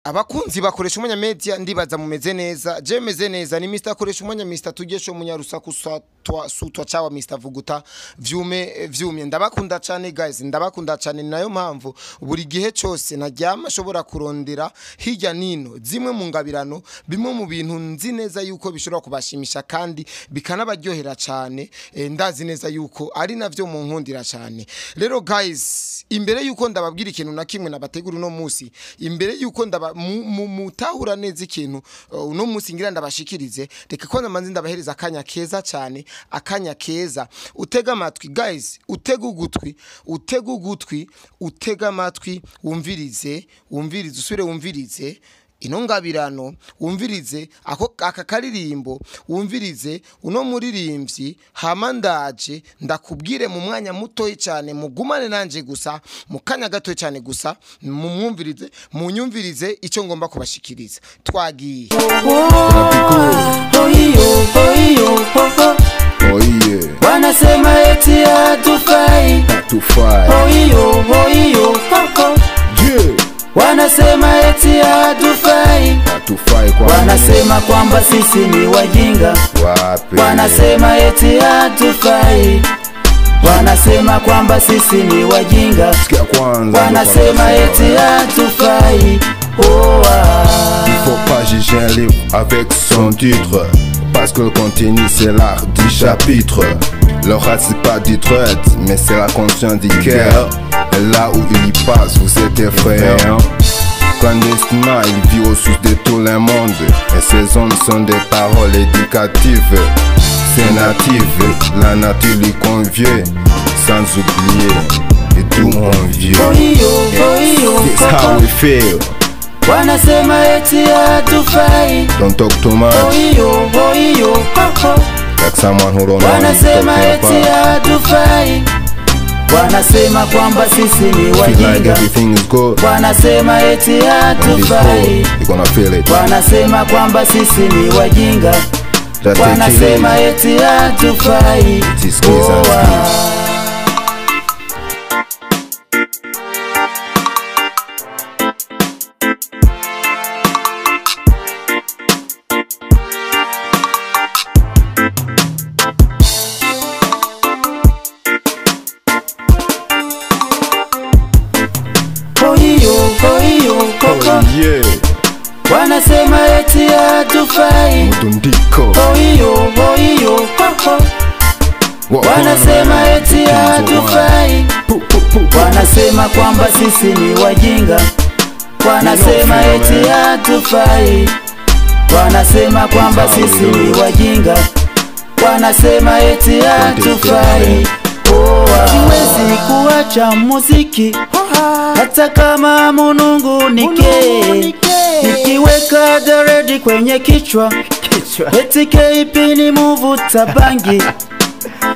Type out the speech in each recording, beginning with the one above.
Abakunzi bakoresha Umwanya Media, ndibaza mumeze neza. Je meze neza, ni Mr Koresha Umwanya, Mr Tugesho, Munyarusaku, Satwa Sutwa Chawa, Mr Vuguta vyume vyumye. Ndabakunda cyane guys, ndabakunda cyane. Ni nayo mpamvu buri gihe cyose naryama ashobora kurondera hirya nino zimwe mu ngabirano, bimwe mu bintu nzi neza yuko bishobora kubashimisha kandi bikanabaryohera cyane. Ndazi neza yuko ari navyo mu nkundira cyane. Rero guys, imbere yuko ndababwira ikintu na kimwe nabategura uno munsi, imbere yuko ndaba mutahura neza ikintu uno munsi ngira ndabashikirize, reka ko namanze ndabahereza akanya keza cyane, akanya keza. Utega amatwi guys, utega ugutwi, utega ugutwi, utega amatwi, wumvirize, wumvirize, usubire wumvirize ino ngabirano, wumvirize ako aka karirimbo, wumvirize uno muririmbyi. Hama ndaje ndakubwire mu mwanya mutoyi cyane, mugumane nanje gusa mu kanya gato cyane gusa, mumwumvirize, munyumvirize icyo ngomba kubashikiriza. Twagiye. Oh yeah. Wanasema eti hatufai. Hatufai. Oh iyo, oh iyo, oh, oh. Yeah. Wanasema eti hatufai. Hatufai kwa Wanasema kwamba sisi ni wajinga. Wapi? Wanasema eti hatufai. Wanasema kwamba sisi ni wajinga. Sikia kwanza. Wanasema eti hatufai. Oh, ah. Il faut pas juger un livre avec son titre, parce que le contenu c'est l'art du chapitre. Le rat c'est pas du traite, mais c'est la conscience du cœur. Et là où il y passe, vous êtes effrayant. Clandestinement, il vit au sous de tout le monde. Et ses ondes sont des paroles éducatives. C'est natif, la nature lui convient, sans oublier et tout mon vieux. Oh iyo, oh iyo, This how we feel. Wanasema eti hatufai. Don't talk too much. Oh iyo, oh iyo, oh, oh. Like someone who don't know what he's Wanasema talking eti about. hatufai. Wanasema kwamba sisi ni Feel like wajinga. everything is good. Wanasema eti When this hatufai. good, you're gonna feel it. Wanasema kwamba sisi ni wajinga. That take it Wanasema easy. eti hatufai. It is squeeze and Oh, ah. squeeze. Oh iyo, oh iyo, oh, oh. Oh yeah, Wanasema eti hatufai. mtundiko. Oh iyo, oh iyo, oh, oh. What Wanasema eti hatufai. Pu, pu, pu, pu. Wanasema kwamba sisi ni wajinga. Wanasema eti hatufai. Wanasema kwamba sisi ni wajinga. Wanasema eti hatufai. Oh, ah. Siwezi kuacha muziki hata kama munungunike, nikiweka deredi kwenye kichwa eti KP ni muvuta bangi.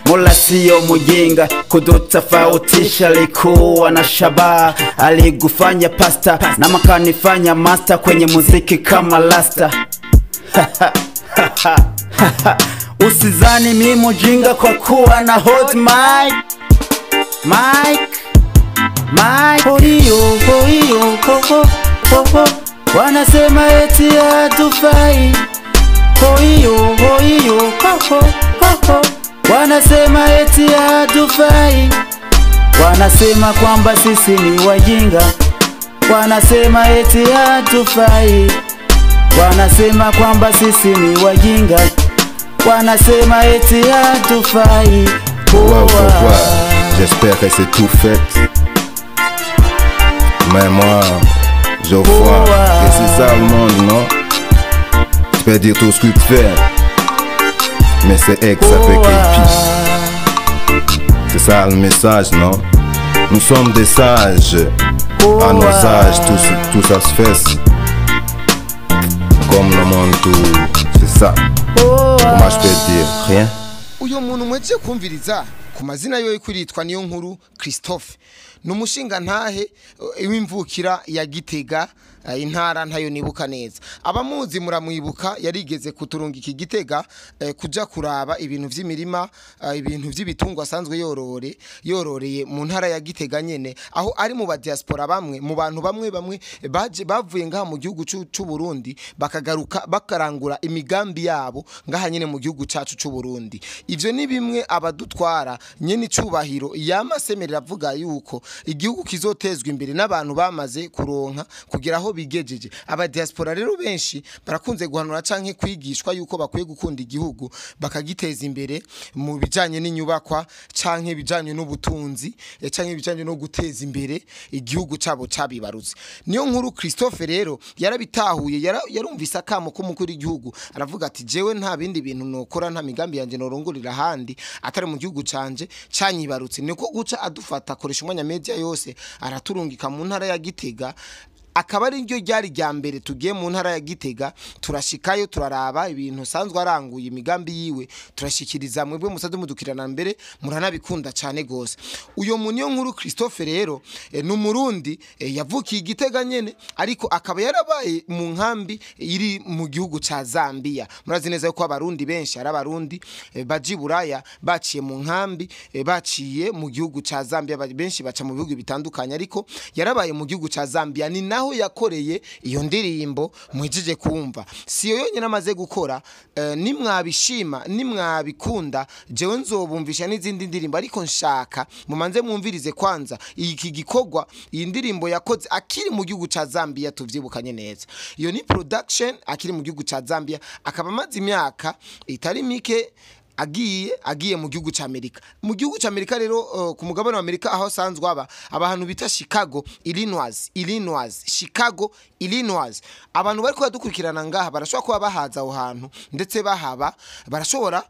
Mola siyo mujinga kudutofautisha, likuwa na shabaha, aligufanya pasta na makanifanya master kwenye muziki kama lasta. Usizani mi mujinga kwa kuwa na hot mic, mic, mic. Oh iyo, oh iyo, oh, oh, oh, oh. Wanasema eti hatufai. Oh iyo, oh iyo, oh, oh, oh, oh. Wanasema eti hatufai. Wanasema kwamba sisi ni wajinga. Wanasema eti hatufai. Wanasema kwamba sisi ni wajinga. Wanasema eti hatufai. Pourquoi, Oh, pourquoi? ah. J'espère que c'est tout fait. Mais moi, je vois que c'est ça le monde, non? Tu peux dire tout ce que tu fais, mais c'est ex avec AP. C'est ça le message, non? Nous sommes des sages. À nos âges, tout ça se fait. Comme le monde, tout, c'est ça. Comment je peux dire? Rien. Uyo muntu mweje kumviriza ku mazina yiwe kuritwa Niyo Nkuru Christophe, ni umushinga ntahe w'imvukira ya Gitega, intara ntayo nibuka neza. Abamuzi muramwibuka, yarigeze kuturunga iki Gitega kuja kuraba ibintu vy'imirima, ibintu vy'ibitungwa asanzwe yororeye mu ntara ya Gitega nyene, aho ari mu ba diaspora, bamwe mu bantu bamwe bamwe baje bavuye ngaha mu gihugu c'u Burundi, bakagaruka bakarangura imigambi yabo ngaha nyene mu gihugu cacu c'u Burundi. Ivyo ni bimwe abadutwara nyene icubahiro yamasemerera avuga yuko igihugu kizotezwa imbere n'abantu bamaze kuronka kugira aho bigejeje. Aba diaspora rero benshi barakunze guhanura canke kwigishwa yuko bakwiye gukunda igihugu, bakagiteza imbere mu bijanye n'inyubakwa canke ibijanye n'ubutunzi, canke ibijanye no guteza imbere igihugu cabo cabibarutse. Niyo nkuru Christophe rero yarabitahuye, yarumvise akamo k'umukuru w'igihugu, aravuga ati: "Jewe nta bindi bintu nokora, nta migambi yanje norongorera ahandi atari mu gihugu canje canyibarutse." Niko guca adufata, akoresha umwanya media yose, araturungika mu ntara ya Gitega, akaba ari ryo ryari rya mbere tugiye mu ntara ya Gitega. Turashikayo, turaraba ibintu sanzwe aranguye imigambi yiwe, turashikiriza mwebwe musaze mudukirana mbere, muranabikunda cyane gose. Uyo muniyo nkuru Christophe rero ni umurundi, yavukiye i Gitega nyene, ariko akaba yarabaye mu nkambi iri mu gihugu ca Zambia. Murazi neza yuko abarundi benshi ari abarundi baji Buraya baciye mu nkambi, baciye mu gihugu ca Zambia. Benshi baca mu bihugu bitandukanye, ariko yarabaye mu gihugu ca Zambia, ni naho yakoreye iyo ndirimbo mwijije kumva. Si yo yonyine amaze gukora. Nimwabishima, nimwabikunda, jewe nzobumvisha n'izindi ndirimbo, ariko nshaka mumanze mwumvirize kwanza iki gikorwa, iyi ndirimbo yakoze akiri mu gihugu ca Zambia. Tuvyibukanye neza, iyo ni production akiri mu gihugu ca Zambia, akaba amaze imyaka itari mike agiye mu gihugu ca Amerika. Mu gihugu ca Amerika rero, ku mugabane wa Amerika, aho asanzwe aba, abantu bita Chicago, Illinois, Chicago, Illinois. Abantu bariko badukurikirana ngaha barashobora kuba bahaza aho hantu, ndetse bahaba, barashobora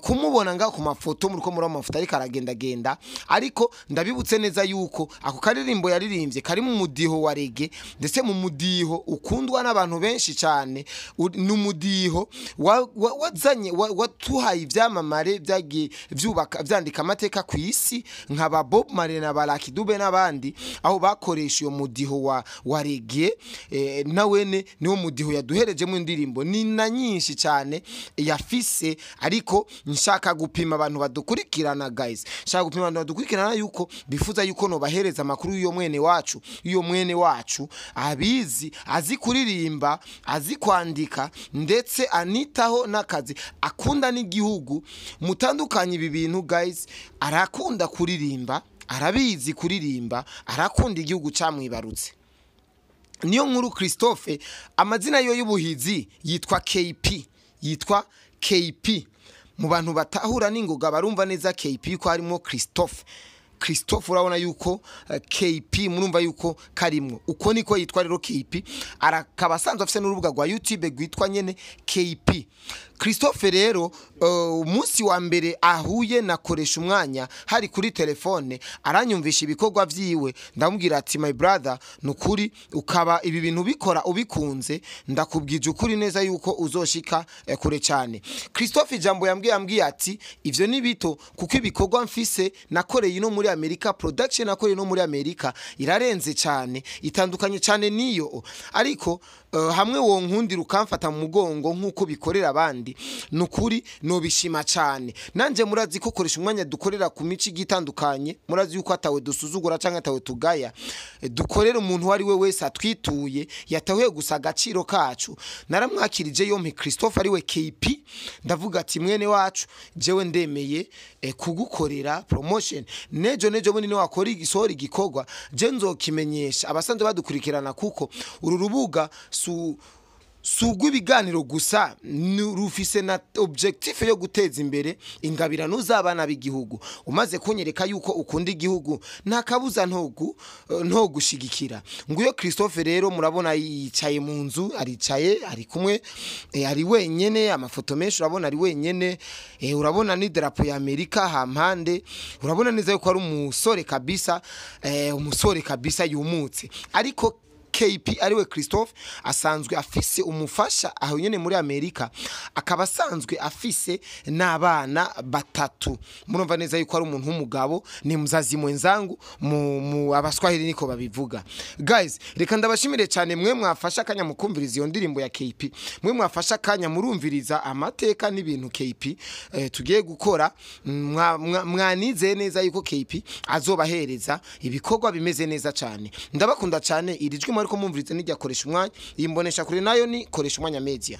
kumubona ngaha ku mafoto, muriko muri amafoto ariko aragenda genda. Ariko ndabibutse neza yuko ako karirimbo yaririmbye kari mu mudiho wa reggae, ndetse mu mudiho ukundwa n'abantu benshi cyane. Ni umudiho wazanye watuhaye ivyamamare byagiye vyubaka, vyandika amateka ku isi, nka ba Bob Marley na ba Lucky Dube n'abandi, aho bakoresha uyo mudiho wa reggae. Nawene niwo mudiho yaduherejemo indirimbo ni na nyinshi cyane yafise. Ariko nshaka gupima abantu badukurikirana, guys, nshaka gupima abantu badukurikirana yuko bifuza yuko nobahereza amakuru y'uyo mwene wacu, y'uyo mwene wacu abizi, azi kuririmba, azi kwandika, ndetse anitaho n'akazi, akunda n'igihugu. Mutandukanye ibi bintu, guys: arakunda kuririmba, arabizi kuririmba, arakunda igihugu camwibarutse. Niyo nkuru Christophe, amazina yo y'ubuhizi yitwa KP, yitwa KP. Mu bantu batahura n'ingoga barumva neza KP ko harimo Christophe. Christophe, urabona yuko KP murumva yuko karimwo, uko niko yitwa rero KP. Arakaba asanzwe afise n'urubuga rwa YouTube rwitwa nyene KP Christophe. Rero umunsi wa mbere ahuye nakoresha umwanya hari kuri telefone, aranyumvisha ibikorwa vyiwe, ndamubwira ati: "My brother, nukuri ukaba ibi bintu bikora ubikunze, ndakubwije ukuri neza yuko uzoshika kure cyane." Christophe ijambo yambwiye ati: "Ivyo ni bito, kuko ibikorwa mfise nakoreye ino muri Amerika, production nakoreye no muri Amerika irarenze cyane, itandukanye cyane niyo. Ariko hamwe wo nkundira ukamfata mu mugongo nk'uko bikorera abandi, nukuri nobishima cyane." Nanje murazi ko koresha umwanya dukorera ku mico igitandukanye, murazi yuko atawe dusuzugura canke atawe tugaya. Dukorera umuntu uwo ari we wese atwituye, yatahuye gusa agaciro kacu. Naramwakirije yompi Christophe ariwe KP, ndavuga ati: "Mwene wacu, jewe ndemeye kugukorera promotion. Nejo bundi wakora igisohora igikorwa, je nzokimenyesha abasanzwe badukurikirana, kuko uru rubuga su sugwa ibiganiro gusa, rufise na objectif yo guteza imbere ingabirano z'abana b'igihugu. Umaze kunyereka yuko ukunda igihugu, nta kabuza ntogushigikira." Nguyo Christophe rero, murabona yicaye mu nzu, aricaye, ari kumwe, ari wenyene. Amafoto menshi urabona ari wenyene, urabona ni drapo ya Amerika hampande, urabona neza yuko ari umusore kabisa, umusore kabisa yumutse, ariko KP ariwe Christophe asanzwe afise umufasha aho nyene muri Amerika, akaba asanzwe afise n'abana batatu. Murumva neza yuko ari umuntu w'umugabo, ni mzazi mwenzangu mu abaswahili niko babivuga. Guys, reka ndabashimire cyane mwe mwafasha akanya mukumviriza iyo ndirimbo ya KP, mwe mwafasha akanya murumviriza amateka n'ibintu KP tugiye gukora. Mwanizeye neza yuko KP azobahereza ibikorwa bimeze neza cyane. Ndabakunda cyane. Iri jwi mwariko mumviriza nijya koresha umwanya, iyi mbonesha kure nayo ni Koresha Umwanya Media.